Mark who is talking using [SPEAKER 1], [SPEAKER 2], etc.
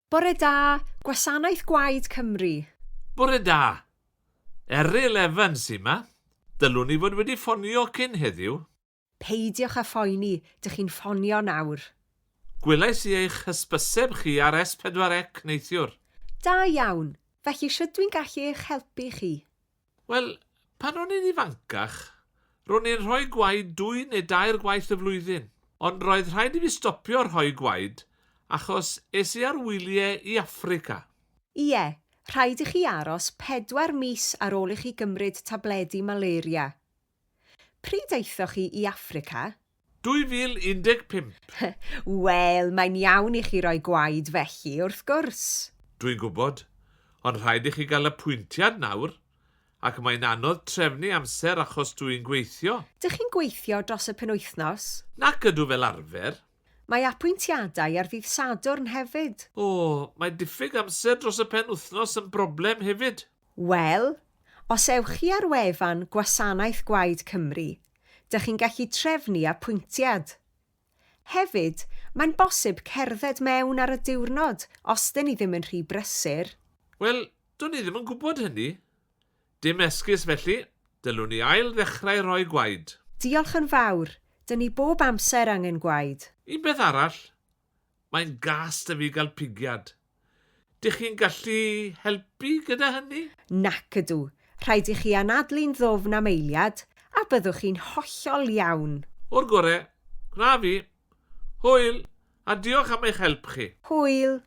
[SPEAKER 1] Bore da, Gwasanaeth Gwaed Cymru.
[SPEAKER 2] Bore da. Eryl Evans sy 'ma. Dylwn i fod wedi ffonio cyn heddiw.
[SPEAKER 1] Peidiwch â phoeni, dych chi'n ffonio nawr.
[SPEAKER 2] Gwelais i eich hysbyseb chi ar S4C neithiwr.
[SPEAKER 1] Da iawn. Felly shwt dwi'n gallu eich helpu chi?
[SPEAKER 2] Wel, pan o'n i'n ifancach, ro'n i'n rhoi gwaed dwy neu dair gwaith y flwyddyn. Ond roedd rhaid i fi stopio rhoi gwaed achos es i ar wyliau i Affrica.
[SPEAKER 1] Ie, rhaid i chi aros pedwar mis ar ôl i chi gymryd tabledi malaria. Pryd aethoch chi i Affrica?
[SPEAKER 2] 2015.
[SPEAKER 1] Wel, mae'n iawn i chi roi gwaed felly, wrth gwrs.
[SPEAKER 2] Dwi'n gwybod, ond rhaid i chi gael apwyntiad nawr, ac mae'n anodd trefnu amser achos dw i'n gweithio.
[SPEAKER 1] Dych chi'n gweithio dros y penwythnos?
[SPEAKER 2] Nac ydw fel arfer.
[SPEAKER 1] Mae apwyntiadau ar ddydd Sadwrn hefyd.
[SPEAKER 2] O, mae diffyg amser dros y penwythnos yn broblem hefyd.
[SPEAKER 1] Wel, os ewch chi ar wefan Gwasanaeth Gwaed Cymru, dych chi'n gallu trefnu apwyntiad. Hefyd, mae'n bosib cerdded mewn ar y diwrnod os 'dyn ni ddim yn rhy brysur.
[SPEAKER 2] Wel, do'n i ddim yn gwybod hynny. Dim esgus felly, dylwn i ail ddechrau rhoi gwaed.
[SPEAKER 1] Diolch yn fawr, 'dyn ni bob amser angen gwaed.
[SPEAKER 2] Un peth arall, Mae'n gas 'da fi gael pigiad. Dych chi'n gallu helpu gyda hynny?
[SPEAKER 1] Nac ydw. Rhaid i chi anadlu'n ddwfn am eiliad, a byddwch chi'n hollol iawn.
[SPEAKER 2] O'r gore. Gwna fi. Hwyl, a diolch am eich help chi.
[SPEAKER 1] Hwyl.